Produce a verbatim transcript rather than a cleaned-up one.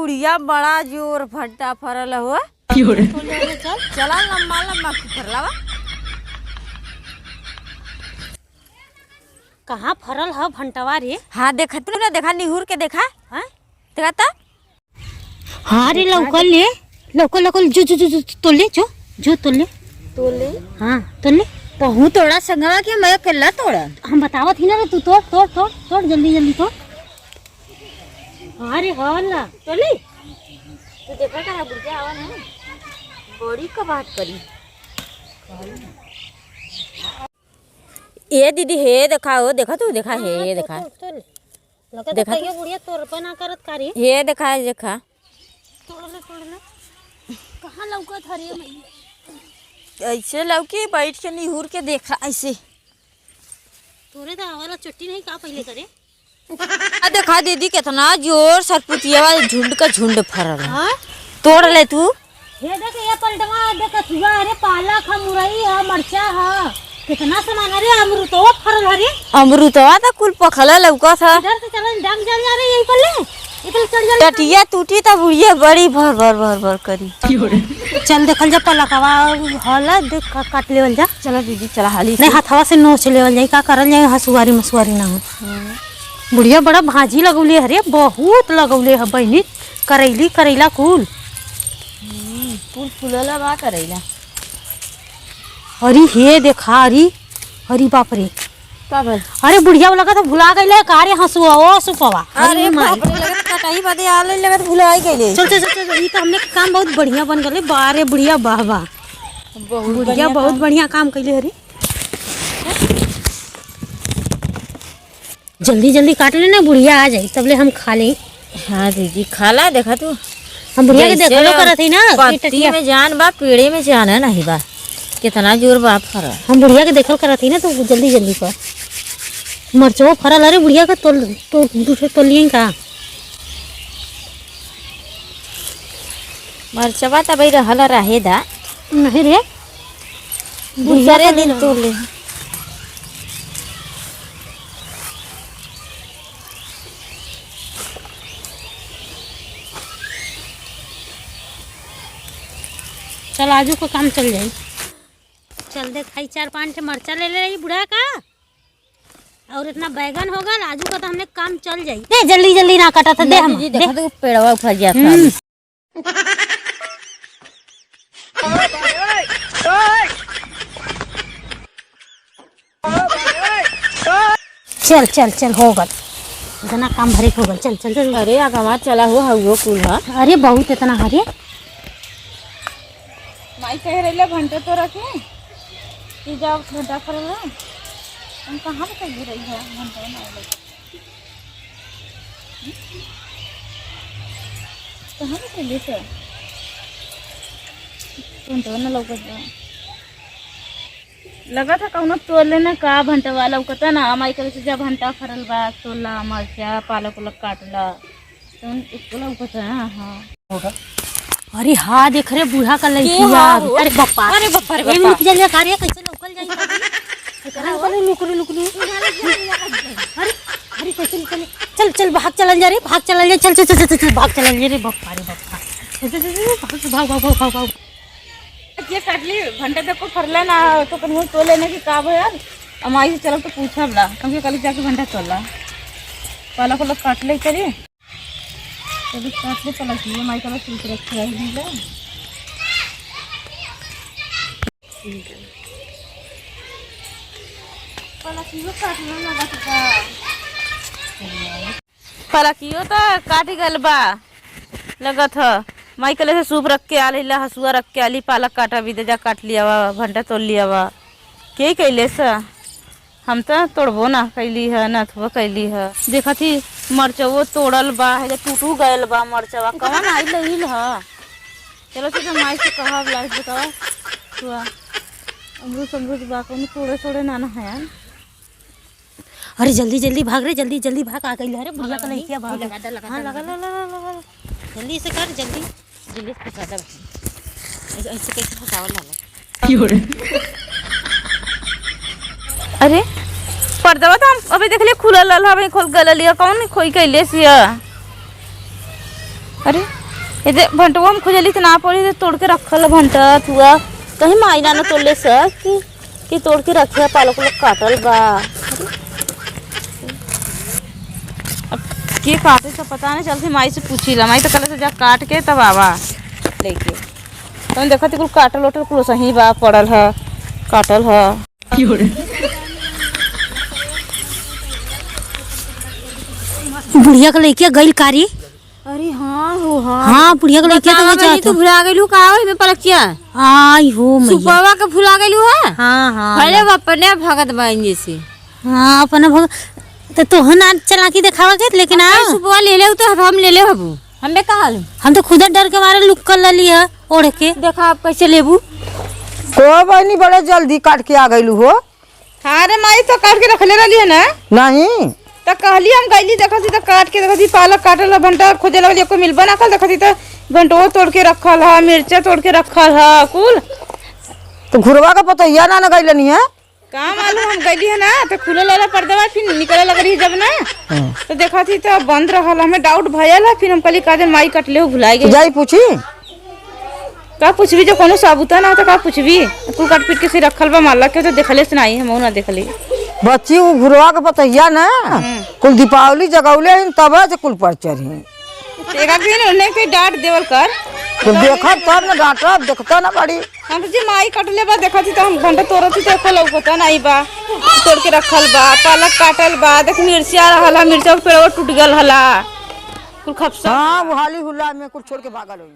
बुढ़िया, बड़ा जोर भंटा फरल हो। की हो रे? चल, चला लम्बा लम्बा फरलावा। कहाँ फरल ह भंटवा रे? हाँ, देखा तू ना, देखा निहुर के देखा। हाँ? देखा त? हाँ रे, लौकल ले, लौकल, लौकल, जो, जो, जो, जो, तोल ले, जो, जो, तोल ले। तोल ले? हाँ, तोल ले। कहूँ तोड़ा संगवा के मैं अकेला तोड़ा। हम बतावत ही ना रे, तू तोड़, तोड़, तोड़, तोड़, जल्दी, जल्दी तोड़। हाँ रे, हाँ ना, तोल ले। तू देखा करा, बुढ़िया आवा ना, बड़ी कबात करी। ए दीदी, हे देखा हो, देखा तू, देखा, हे हाँ, देखा। तोड़, तोड़, तोड़। लगत देखा कहियो तो। बुढ़िया तोड़बे ना करत का रे? हे देखा, देखा। तोड़ ले, तोड़ ले। कहाँ लौकत हरे मैया? ऐसे लौकी, बैठ के निहुर के देखा ऐसे। तोरे तो आवाला चट्टी नहीं का पहले करे? आ देखा दीदी, कितना जोर सरपुतिया वाले झुंड का झुंड फरल है। हाँ? तोड़ ले तू। हे देख, ये पलटवा, देख, कथुआ, अरे, पालक ह, मुरई ह, मरचा ह, कितना सामान, अरे, अमरुतवा फरल ह रे। अमरुतवा त कुल पखला लौकत ह। इधर से चल, डांग चल जा रे, यही पर ले, ये पर चढ़ जा रे। टटिया टूटी त बुढ़िया बड़ी भर भर भर भर करी। चल देखल जा पलकवा हला, देख का-, काट लेवल जा। चला दीदी, चला हाली नहीं, से। हथवा से नोच लेवल जाई, का करल जाई, हसुआरी मसुआरी ना हो। हाँ। बुढ़िया बड़ा भाजी लगौले ह रे, बहुत लगौले ह बहिनी, करैली, करैला कुल। हम्म, कुल फुलला बा करैला। अरे हे देखा, अरे, अरे बाप रे। का भल? अरे बुढ़िया वाला का तो भुला गइले का रे हसुआ, ओ सुपवा। अरे अरे माई। बाप रे, लगत कटाई बदे आले, लगत भुलाई गइले। चल, चल, चल, चल, ई तो हमने काम बहुत बढ़िया बन गले। बा रे बुढ़िया, वाह, वाह। बहुत बुढ़िया बढ़िया बहुत काम। बढ़िया काम कइले ह रे। जल्दी जल्दी काट लेना, बुढ़िया आ जाई, तबले हम खा लेई। हाँ दीदी, खा ला, देखा तू। हम बुढ़िया के जैसे देखलो करत ही ना, कि पत्ती टटिया में जान बा, पेड़े में जान है नहीं बा। कितना जोर बा फरा। हम बुढ़िया के देखल करत ही ना, तो जल्दी जल्दी कर। मरचो फरल, अरे बुढ़िया का तोल, तो दूसरे तोलिए का। मरचवा त भाई रहल रहे दा। नहीं रे। दूसरे दिन तोड़ ले। चल, आजू को काम चल जाई। चल देख, खाई चार पाँच ठे मरचा ले ले रही बुढ़ा का, और इतना बैगन हो गल, आजू का तो हमने काम चल जाई। दे, जल्दी जल्दी ना कटा था, दे ना हम, दीदी, दे। देखा तो पेड़वा उखड़ गया था हम्म। अभी। चल, चल, चल, हो गल। इतना काम भरे के हो गल। चल, चल, चल। अरे, आगवा चला हो, हउओ कुल ह। अरे, बहुत इतना हरे। माई कहे रही भंटा तोड़ के, कि जाओ भंटा फरल है। हम कहाँ पे कह रही है, भंटा ना लगे। कहाँ पे चली तो? कौन तो ना लौकत बा। लगत है कौनो तोले ना का भंटा वाला, लौकता ना, हमारी कहे से जब भंटा फरल बा, तोला, मरचा, पालक उलक काटला, तो उन-, एको लौकता ना, हाँ। अरे हाँ, देख रे, बूढ़ा का के लइकिया। हाँ हो? अरे बप्पा। अरे बप्पा रे ए, बप्पा। लुक जा, जा, का रे, कैसे लौकल जाई? अरे, अरे, लुक रे, लुक रे। अरे, अरे, कैसे निकले? चल, चल, भाग चलल जा रे, भाग चलल जा, चल, चल, भाग चलल जा रे, बप्पा रे बप्पा। चल, चल, चल, चल, भाग, भाग, भाग, भाग, भाग। ये काट ली, भंटा देखो फरला ना, तो कहीं तोले ना कि का भयल? अमाई से चलब तो पूछब ला, कम से कम जाके भंटा तोला। पालक उलक काट ले चली। चलो, काट ले, पलक ये माई का सूप रखे है, ले ले। पलकियो काटना लगत बा। पलकियो तो काट गल बा, लगत ह। माई कले से सूप रख के आली, ला हसुआ रख के आली, पालक काटा भी दे जा, काट लिया वा, भंटा तोड़ लिया वा। के कैले सा? हम त तोड़बो ना कैली ह, ना अथवा कैली ह। देखत ही मरचवो तोड़ल बा, है जे टूटू गयल बा मरचवा। कवन आइल लइल ह? चलो, चलो, माई से कहब, लाइट बतावा। हुआ। अमरूद, अमरूद बा, कौनो तोड़े, तोड़े ना, ना है। अरे, जल्दी, जल्दी भाग रे, जल्दी, जल्दी भाग, आ गइल। अरे, बुढ़िया का लइकिया भाग। लगा दे, लगा हाँ, दे, लगा, लगा। लगा, लगा, लगा, लगा। जल्दी से कर, जल्दी। जल्दी से फंसा दे भाई। ऐसे, ऐसे कैसे फंसावल जाला? की हो रे? अरे, पर्दवा तो हम अभी देखले खुलल रहल, अभी खोल गलल, ये कौन खोई कैले सिया? अरे, ए दे, भंटवा में खोजली त ना पड़ी, त तोड़ के रखल ह भंटा थुआ। कहीं माई ना, ना तोड़ ले सर कि, कि तोड़ के रखे ह, पालक उलक काटल बा। अब के काटे से पता नहीं चलती, माई से पूछी ला। माई तो कल से जा काट के तब आवा लेके। तुम देखत ही कुल काटल ओटल कुल सही बा, पड़ल ह, काटल ह। बुढ़िया के लइके गइल कारी। अरे हाँ हो, हाँ। हाँ, बुढ़िया के लइके तो बतावा वही बहिनी, तू जात ह। भुला गइलू का हो एमे पलकिया? आई हो मैया। सुपवा के भुला गइलू है? हाँ, हाँ। अरे वो अपने भगत बन जैसे। हाँ, अपने भग-, तो तोहन आज चालाकी देखावा के, लेकिन अपने आओ। सुपवा ले ले, तो हम ले ले हबू। हमें का हाल? हम तो खुदा डर के मारे लुक्कल लली है ओढ़ के। देखा आप कैसे लेबू। को बहिनी बड़े जल्दी काट के आ गइलू हो। हाँ रे माई, तो काट के रखले रहली है ना? नहीं। तो कहली हम गइली, देखत ही तो काट के, देखत ही पालक काटल ह, भंटा खोजे लगली, एको मिलबा ना कल, देखत ही तो भंटो तोड़ के रखल ह, मिर्चा तोड़ के रखल ह, कुल। तो घुरवा के पतोहिया ना, ना गइलनी है? का मालूम, हम गइली है ना, तो खुले वाला पर्दा बा, फिर निकले लगली जब ना, हाँ। तो देखत ही तो बंद रहल, हमें doubt भयल है, फिर हम कहली का जन माई कटले हो, भुलाई तो गई। जाई पूछी? का पूछबी, जो कोनो साबुता ना हो तो का पूछबी? कुल काट पीट के से रखल बा, माला के तो देखले से नाही, हमहू ना देखली। बच्ची, उ घुरवा के पतोहिया ना, हम्म। कुल दीपावली जगौले हन, तबे से कुल पर चढ़ी। तेरा भी उन्हें के डांट देवल कर। तो देखब तब ना डांटब, देखता ना बाड़ी। हम तो जी माई कटले बा, देखत ही तो हम भंटा तोड़त ही तो एको लौकता नाही बा। तोड़ के रखल बा, पालक काटल बा, देख मिर्चिया रहल हा, मिर्चिया के पेड़वा टूट गल हला। कुल खपसा। हाँ, वो हाली हुल्ला में कुल छोड़ के भागल होई।